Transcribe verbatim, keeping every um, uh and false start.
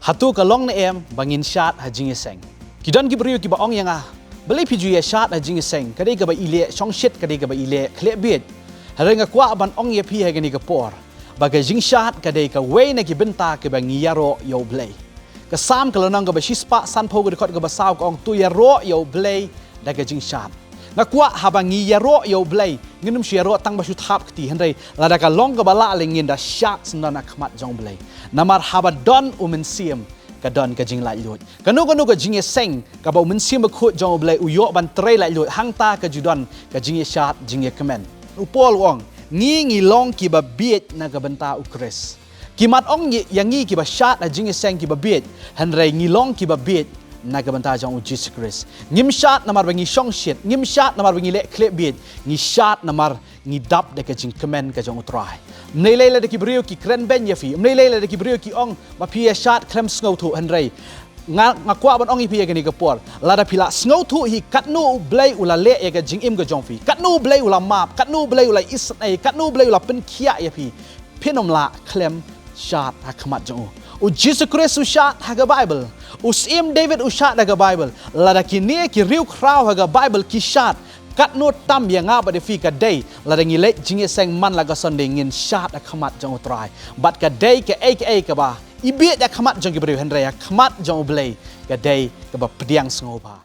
Hato ka long ne em ba ngin shad ha jingïaseng? Ki don ki briew kiba ong ïa nga, balei phi ju ïa shad ha jingïaseng? Ka dei kaba i leh shongshit, ka dei kaba i leh khleh bieit. Hynrei nga kwah ban ong ïa phi ha kane ka por ba ka jingshad ka dei kawei na ki bynta kiba ngi ïaroh ïa U Blei. Ka Salm ka lynnong kaba shispah sanphew ka dkhot kaba saw ka ong, to ïaroh ïa U Blei da ka jingshad. Nga kwah haba ngi ïaroh ïa U Blei, ngin ym shu ïaroh tang ba shu thap kti, hynrei lada ka long kaba lah lei ngin da shad syndon ha khmat jong U Blei. Namar haba don U Mynsiem ka don ka jinglaitluid. Kano kano ka jingïaseng kaba U Mynsiem Bakhuid jong U Blei u ïoh ban trei laitluid, hangta ka ju don ka jingïashad jingïakmen. U Paul u ong, ngi ngi long kiba bieit na ka bynta U Khrist. Ki mat ong ïa ngi kiba shad ha jingïaseng kiba bieit, hynrei ngi long kiba bieit na ka bynta jong U Jisu Khrist. Ngim shad namar ba ngi shongshit, ngim shad namar ba ngi leh khleh bieit, ngi shad namar ngi dap da ka jingkmen ka jong U Trai. Ym lei lei lada ki briew ki kren beiñ ïa phi, ym lei lei lada ki briew ki ong ba phi ïa shad khlem sngewthuh, hynrei nga, nga kwah ban ong ïa phi ha kane ka por, lada phi la sngewthuh hi katno U Blei u la leh ïa ka jingim ka jong phi, katno U Blei u la map, katno U Blei u la isynei, katno U Blei u la pynkhiah ïa phi, phin ym lah khlem shad ha khmat jong U. U Jisu Khrist u shad ha ka Baibl. U Syiem David u shad ha ka Baibl. Lada kine ki riewkhraw ha ka Baibl ki shad, katno tam ïa nga bad ïa phi ka dei lada ngi leit jingïaseng man la ka Sunday ngin shad ha khmat jong U Trai. Bad ka dei kaei kaei kaba i bieit ha khmat jong ki briew, hynrei ha khmat jong U Blei ka dei kaba pdiang sngewbha.